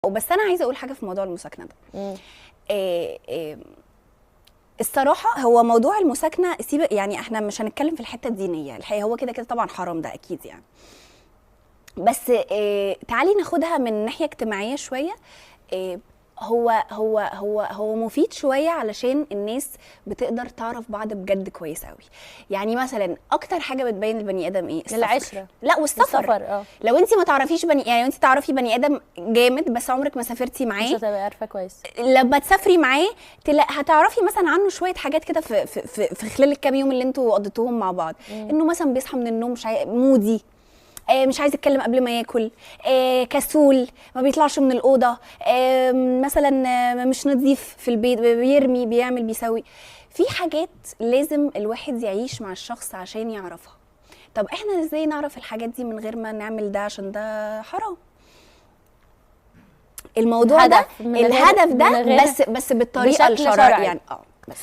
بس انا عايزه اقول حاجة في موضوع المساكنه ده. إيه الصراحة هو موضوع المساكنه سيب، يعني احنا مش هنتكلم في الحتة الدينية، الحقيقة هو كده كده طبعا حرام ده اكيد يعني، بس تعالي ناخدها من ناحية اجتماعية شوية. هو هو هو هو مفيد شوية علشان الناس بتقدر تعرف بعض بجد كويس قوي. يعني مثلا اكتر حاجة بتبين البني ادم ايه؟ السفر. العشرة. لا والسفر. السفر. لو انت ما تعرفيش بني، يعني انت تعرفي بني ادم جامد بس عمرك ما سافرتي مش معاه، هتبقى عارفه كويس. لما تسافري معاه هتعرفي مثلا عنه شوية حاجات كده في خلال الكام يوم اللي انتوا قضيتوهم مع بعض. انه مثلا بيصحى من النوم مش moody، مش عايز يتكلم قبل ما ياكل، كسول، ما بيطلعش من الاوضة، مثلا مش نظيف في البيت، بيرمي، بيعمل، بيسوي. في حاجات لازم الواحد يعيش مع الشخص عشان يعرفها. طب احنا ازاي نعرف الحاجات دي من غير ما نعمل ده؟ عشان ده حرام الموضوع ده، الهدف الهدف ده من غير بس بالطريقة بشكل الشرعية شرعي. يعني. بس.